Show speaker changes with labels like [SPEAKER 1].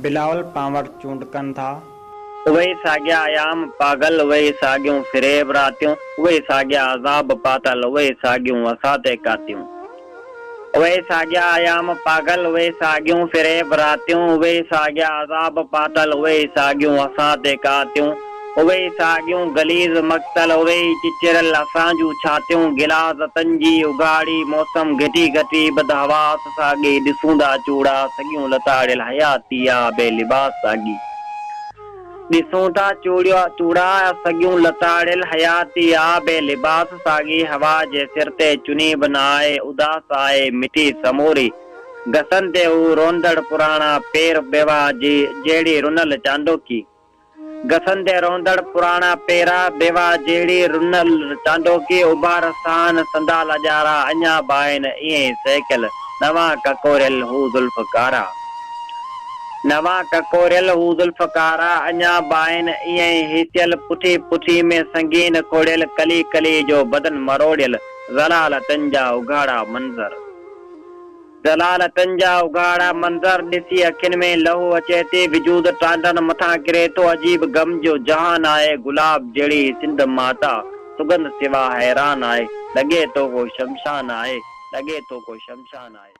[SPEAKER 1] بلاول پانور چونڊ ڪن ٿا.
[SPEAKER 2] اهي ئي ساڳيا ايام پاڳل، اهي ئي ساڳيون فريب راتيون، اهي ئي ساڳيا عذاب پاتل، اهي ئي ساڳيون اسان تي ڪاتيون. اهي ئي ساڳيا ايام پاڳل، اهي ئي ساڳيون فريب راتيون، اهي ئي ساڳيا عذاب پاتل، اهي ئي ساڳيون اسان تي ڪاتيون. اهي ئي ساڳيون غليظ مقتل، اهي ئي چچريل اسان جون ڇاتيون، غلاظتن جي اگهاڙي موسم گهٽي گهٽي بدحواس ساڳي، ڏسون ٿا چوڙا سڳيون لتاڙيل حياتي آ بي لباس ساڳي. ڏسون ٿا چوڙا سڳيون لتاڙيل حياتي آ بي لباس ساڳي، هوا جي سر تي چني به نه آهي، اداس آهي مٽي سموري، گسن تي هو روئندڙ پراڻا پير بيواهه جي جهڙي رنل چانڊوڪي. گسن تي روئندڙ پراڻا پيرا، بيواهه جهڙي رنل چانڊوڪي، اڀا رسان سندا لاڄارا، اڃا به آهن ائين ئي سهڪيل، نوان ڪڪوريل هو زلف ڪارا. نوان ڪڪوريل هو زلف ڪارا، اڃا به آهن ائين ئي هيسيل، پٺي پٺي ۾ سنگين کوڙيل، ڪلي ڪلي جو بدن مروڙيل، ذلالتن جا اگهاڙا منظر. ذلالتن جا اگهاڙا منظر ڏسي اکين ۾ لهو اچي ٿي، وجود ٽانڊن مٿان ڪري ٿو، عجيب غم جو جهان آهي، گلاب جهڙي سنڌ ماتا، سڳنڌ سوا حيران آهي، لڳي ٿو ڪو شمشان آهي، لڳي ٿو ڪو شمشان آهي.